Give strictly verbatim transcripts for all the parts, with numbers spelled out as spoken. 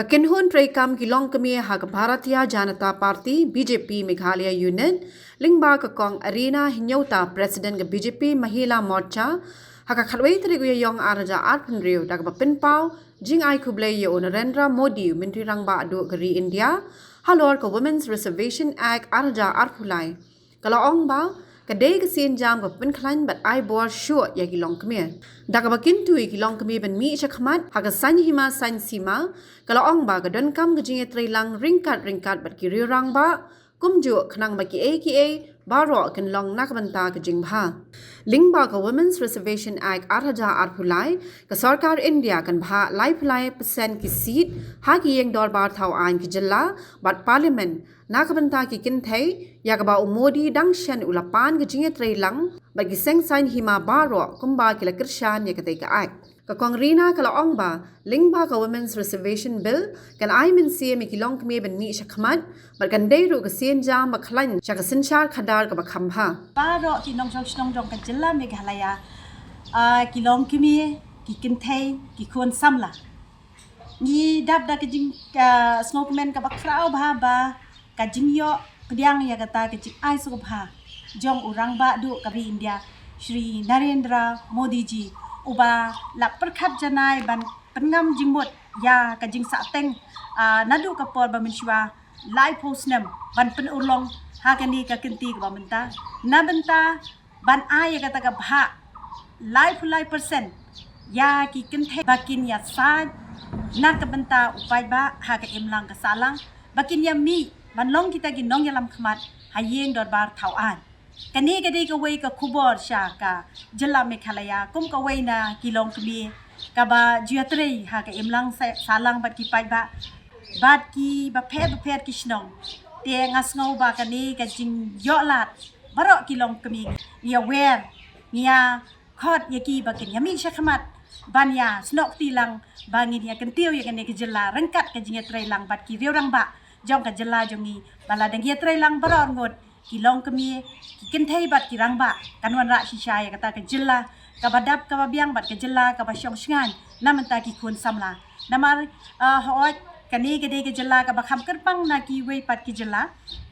Ka kynhun treikam ki longkmie ha ka Bharatiya Janata Party, B J P Meghalaya Unit, lyngba ka Kong Arena Hynñiewta, President ka B J P Mahila Morcha, ha ka khatwei tarik u Ïaïong ar hajar arphew hynriew, da kaba pynpaw jingai khublei ïa u Narendra Modi, u Myntri Rangbah Duh ka ri India, halor ka Women's Reservation Act ar hajar arphew lai. Ka la ong ba ka dei ka sienjam kaba pynkhlaiñ bad ai bor shuh ïa ki longkmie. Da kaba kyntu ïa ki longkmie ban mih shakhmat ha ka saiñ hima saiñ sima, ka la ong ba ka donkam ka jingïatreilang ryngkat ryngkat bad ki riew rangbah kumjuh, khnang ba kiei kiei baroh kin long na ka bynta ka jingbha. Lyngba ka Women's Reservation Act ar hajar arphew lai, ka Sorkar India kan bhah laiphew lai percent ki seat ha ki ïing dorbar thaw aiñ ki jylla bad Parliament na ka bynta ki kynthei, ïa kaba u Modi dang shen u la pan ka jingïatreilang bad ki seng saiñ hima baroh kumba ki la kyrshan ïa katei ka Act. Ka Kong Arena ka la ong ba lyngba ka Women's Reservation Bill, kan ai mynsiem ïa ki longkmie ban mih shakhmat bad kan dei ruh ka sienjam ba khlaiñ sha ka synshar khadar kaba kham bha. Baroh ki nongshong shnong jong ka jylla Meghalaya, ah, ki longkmie, ki kynthei, ki khun samla, ngi dap da ka jing, ka sngewkmen kaba khraw bha ba ka jingïoh pdiang ïa kata ka jingai sngewbha jong u Rangbah Duh ka ri India, Shri Narendra Modi ji, uba la pyrkhat janai ban pynngam jingmut ïa ka jingsahteng, ah, naduh ka por ba mynshuwa laiphew snem ban pynurlong ha kane ka kynti kaba mynta, na bynta ban ai ïa kata ka bhah laiphew lai percent ïa ki kynthei ba kin ïasaid na ka bynta u paidbah ha ka imlang ka sahlang, ba kin ïamih ban long kita ki nongïalam khmat ha ïing dorbar thaw aiñ. Kane ka dei kawei ka khubor sha ka jylla Meghalaya kum kawei na ki longkmie kaba ju ïatrei ha ka imlang sa-, sahlang bad ki paidbah bad kiba pher bapher ki shnong. Te nga sngew ba kane ka jingïoh lad baroh ki longkmie ngi ïawer, ngi ïa khot ïa ki ba kin ïamih shakhmat ban ïasnoh kti lang ba ngin ïakyntiew ïa kane ka jylla ryngkat ka jingïatreilang bad ki riew rangbah jong ka jylla jong ngi, ba la dang ïatreilang baroh arngut, ki longkmie, ki kynthei bad ki rangbah, kan wanrah shisha ïa kata ka jylla kaba dap kaba biang bad ka jylla kaba shong shngaiñ na bynta ki khun samla. Namar, ah, hooid, kane ka dei ka jylla kaba kham kyrpang na kiwei pat ki jylla.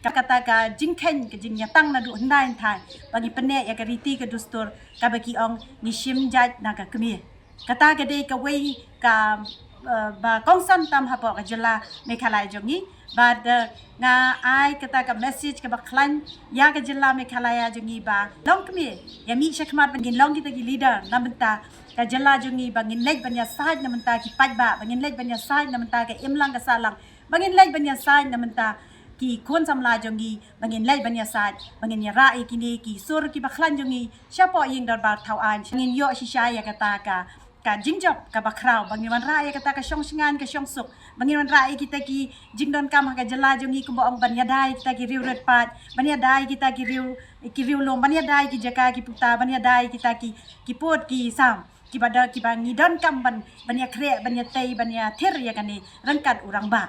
Ka, kata ka jingkheiñ, ka jingïatang naduh hyndai hynthai ba ngi pynneh ïa ka riti ka dustur kaba ki ong ngi shim jait na ka kmie. Kata ka dei kawei ka, eh, ba kongsan tam hapoh ka jylla Meghalaya jong ngi. Bad, eh, nga ai kata ka message kaba khlaiñ ïa ka jylla Meghalaya jong ngi ba longkmie, ïamih shakhmat ba ngin long kita ki leader na bynta ka jylla jong ngi, ba ngin leit ban ïasaid na bynta ki paidbah, ba ngin leit ban ïasaid na bynta ka imlang ka sahlang, ba ngin leit ban ïasaid na bynta ki khun samla jong ngi, ba ngin leit ban ïasaid, ba ngin ïarah ïa kine ki sur kiba khlaiñ jong ngi shapoh ïing dorbar thaw aiñ, ngin ïoh shisha ïa kata ka, ka jingjop kaba khraw, ba ngin wanrah ïa kata ka shong shngaiñ ka shong suk, ba ngin wanrah ïa kita ki jingdonkam ha ka jylla jong ngi kumba ong ban ïada ïa kita ki riew rit paid, ban ïada ïa kita ki riew, ki riew lum, ban ïada ïa ki jaka ki puta, ban ïada ïa kita ki, ki pud ki sam kiba da, kiba ngi donkam ban, ban ïakhreh, ban ïatei, ban ïathir ïa kane ryngkat u rangbah.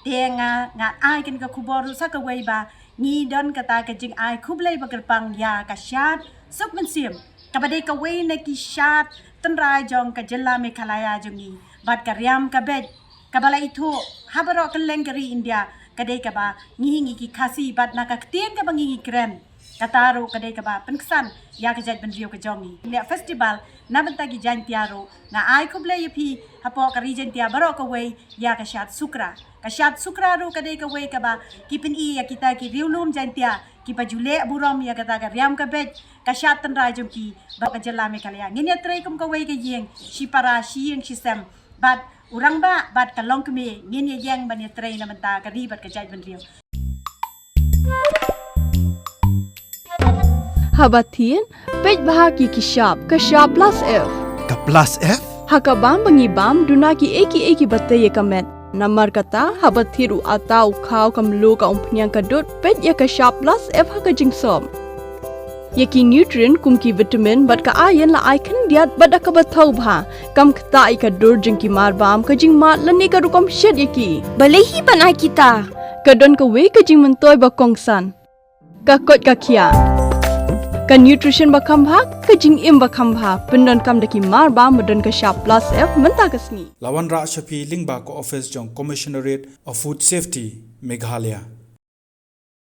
Te nga, nga ai kane ka khubor ruh sa kawei ba ngi don kata ka jingai khublei ba kyrpang ïa ka shad suk mynsiem kaba dei kawei na ki shad tynrai jong ka jylla Meghalaya jong ngi bad ka riam ka beit kaba la ithuh ha baroh kylleng ka ri India, ka dei kaba ngi, ngi ki Khasi bad na ka ktien kaba ngi, ngi kren. Kata ruh ka dei kaba pynksan ïa ka jaitbynriew ka jong ngi. Leh festival na bynta ki Jaiñtia ruh, nga ai khublei ïa phi hapoh ka ri Jaiñtia baroh kawei ïa ka shad Sukra. Ka shad Sukra ruh ka dei kawei kaba ki pyni ïa kita ki riewlum Jaiñtia kiba ju leh burom ïa kata ka riam ka beit, ka shad tynrai jong ki baroh ka jylla Meghalaya. Ngin ïatrei kum kawei ka ïing, shipara, shi ïing shi sem. Bad u rangbah bad ka longkmie ngin ïa ïeng ban ïatrei na bynta ka ri bad ka jaitbynriew. Haba thied, peit bha ki, ki shap, ka shap plus F. Ka plus F? Ha ka bam ba ngi bam, duna kiei kiei kiba tei ïa ka met. Namar kata, haba thied u atta, u khaw, ka mluh, ka umphniang, ka dud, peit ïa ka shap plus F ha ka jingsop. Ïa ki nutrient kum ki vitamin bad ka iron la ai khyndiat bad da kaba thaw bha. Kam ktah ïa ka dur jong ki marbam, ka jingmad lane ka rukom shet ïa ki. Balei hi ban ai kita? Ka don kawei ka jingmyntoi ba kongsan. Ka koit ka khiah. Ka nutrition ba kham bha, ka jingim ba kham bha, pyndonkam da ki mar ba, ba don ka shap plus F mynta ka sngi. La wanrah sha phi lyngba ka office jong Commissionerate of Food Safety, Meghalaya.